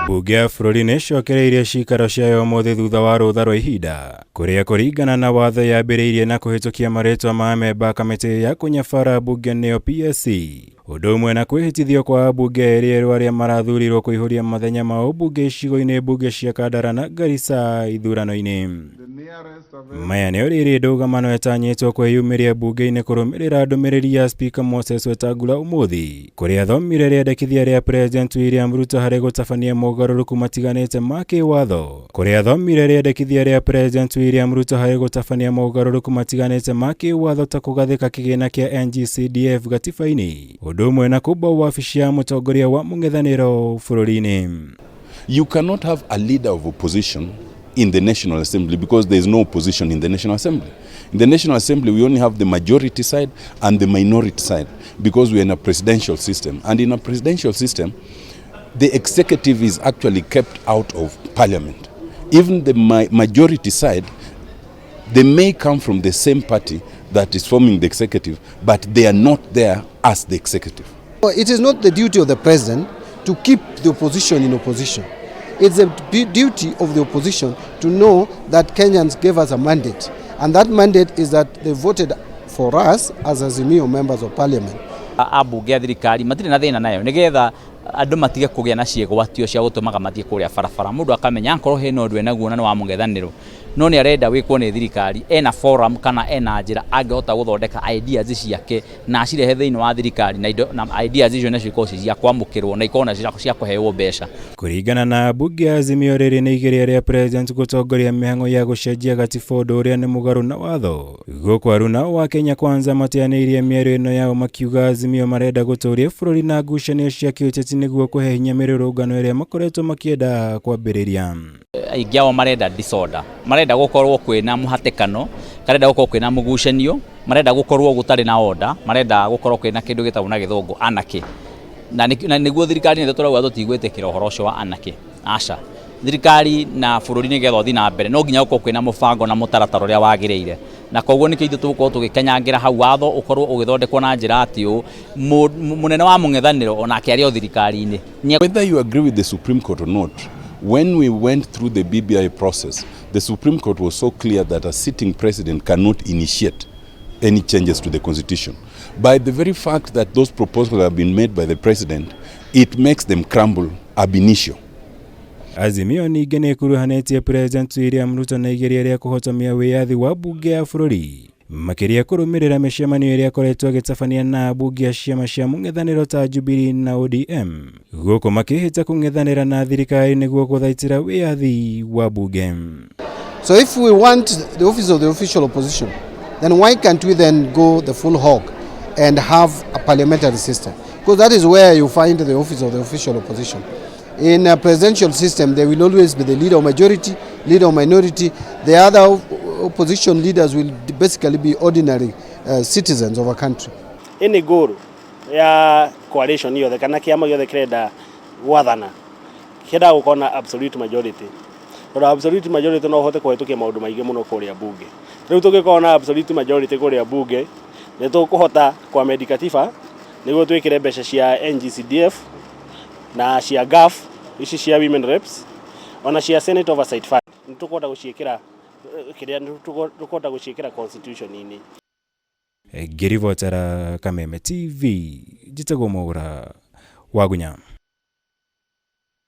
Mbunge ya bũrũri nĩ ĩcokereirie ciikaro ciayo ũmũthĩ thutha wa rũtha rwa ihinda, kũrĩa kũringana na watho yambĩrĩirie na kũhĩtũkia marĩtwa ma amemba a kamĩtĩ ya kũnyabara mbunge nĩyo PSC, ũndũ ũmwe na kwĩhĩtithio kwa ambunge erĩ erũ arĩa marathurirwo kũihũria mathenya ma ũmbunge icigo-inĩ mbunge cia Kandara na Garissa ithurano-inĩ. Maya nĩo rĩrĩ ndũgamano ĩtanyĩtwo kwĩyumĩria mbunge-inĩ kũrũmĩrĩra ndũmĩrĩri ya Spika Moses Wetangula ũmũthĩ, kũrĩa athomire rĩendekithia rĩa President William Ruto harĩ gũtabania mogarũrũku matiganĩte ma kĩwatho. Kũrĩa athomire rĩendekithia rĩa President William Ruto harĩ gũtabania mogarũrũku matiganĩte ma kĩwatho ta kũgathĩka kĩgĩna kĩa NGCDF gatiba-inĩ, ũndũ ũmwe na kũmba wabici ya mũtongoria wa mũng'ethanĩro bũrũri-inĩ. You cannot have a leader of opposition in the National Assembly because there is no opposition in the National Assembly. In the National Assembly, we only have the majority side and the minority side because we are in a presidential system. And in a presidential system, the executive is actually kept out of parliament. Even the majority side, they may come from the same party that is forming the executive, but they are not there as the executive. It is not the duty of the president to keep the opposition in opposition. It's the duty of the opposition to know that Kenyans gave us a mandate. And that mandate is that they voted for us as Azimio members of parliament. Ambunge a thirikari matirĩ na thĩna nayo nĩgetha andũ matige kũgĩa na ciĩgwatio cia gũtũmaga mathiĩ kũrĩa barabara. Mũndũ akamenya akorwo hena ũndũ enaguo na nĩ wa mũng'ethanĩro no nĩ arenda wĩkwo nĩ thirikari, ena forum kana ena njĩra angĩhota gũthondeka ideas ciake na acirehe thĩinĩ wa thirikari, na indo na ideas icio nacio ikorwo ci cia kwamũkĩrwo na ikorwo nacio cia kũheo mbeca. Kũringana na mbunge ya Azimio, rĩrĩ nĩ igeria rĩa President gũtongoria mĩhang'o ya gũcenjia gatiba, ũndũ ũrĩa nĩ mũgarũ na watho. Gũkũ aruna wa Kenya Kwanza mateanĩirie mĩario ĩno yao makiuga Azimio marenda gũtũria bũrũri na ngucanio cia kĩũteti nĩguo kũhe hinya mĩrũrũngano ĩrĩa makoretwo makĩenda kwambĩrĩria. Aingĩ ao marenda disorder, marenda gũkorwo kwĩna mũhatĩkano, marenda gũkorwo kwĩna mũgucanio, marenda gũkorwo gũtarĩ na order, marenda gũkorwo kwĩna kĩndũ gĩtagwo na Gĩthũngũ anarchy. Na nĩguo thirikari nĩ tũrauga tũtigwĩtĩkĩra ũhoro ũcio wa anarchy, aca. Thirikari na bũrũri nĩgetha ũthiĩ na mbere no nginya gũkorwo kwĩna mũbango na mũtaratara ũrĩa wagĩrĩire, na koguo nĩkĩo ithuĩ tũgũkorwo tũgĩkenyangĩra hau watho ũkorwo ũgĩthondekwo na njĩra atĩ ũũ mũnene wa mũng'ethanĩro onake arĩ o thirikari-inĩ. Whether you agree with the Supreme Court or not, when we went through the BBI process, the Supreme Court was so clear that a sitting president cannot initiate any changes to the constitution. By the very fact that those proposals have been made by the president, it makes them crumble ab initio. Azimio ningĩ nĩ ĩkuruhanĩtie President William Ruto na igeria rĩa kũhotomia wĩyathi wa mbunge ya bũrũri, makĩria kũrũmĩrĩra mĩcemanio ĩrĩa akoretwo agĩtabania na ambunge a ciama cia mũng'ethanĩro ta Jubilee na ODM, gũkũ makĩhĩta kũng'ethanĩra na thirikari nĩguo gũthaitĩra wĩyathi wa mbunge. So if we want the office of the official opposition, then why can't we then go the full hog and have a parliamentary system? Because that is where you find the office of the official opposition. In a presidential system, there will always be the leader of majority, leader of minority. The other opposition leaders will basically be ordinary citizens of a country. Any goal ya coalition yothe kana kĩama gĩothe kĩrenda gwathana kĩendaga gũkorwo na absolute majority, tondũ absolute majority no ũhote kũhetũkia maũndũ maingĩ mũno kũrĩa bunge. Rĩu tũngĩkorwo na absolute majority kũrĩa bunge, nĩ tũkũhota kũamend katiba nĩguo twĩkĩre mbeca cia NGCDF na cia GAF ici cia women reps, ona cia Senate Oversight Fund, nĩ tũkũhota gũciĩkĩra kĩrĩa nĩ tũkũhota gũciĩkĩra constitution-inĩ. Ngĩribotera Kameme TV, njĩtagwo Mwaura Wagunya.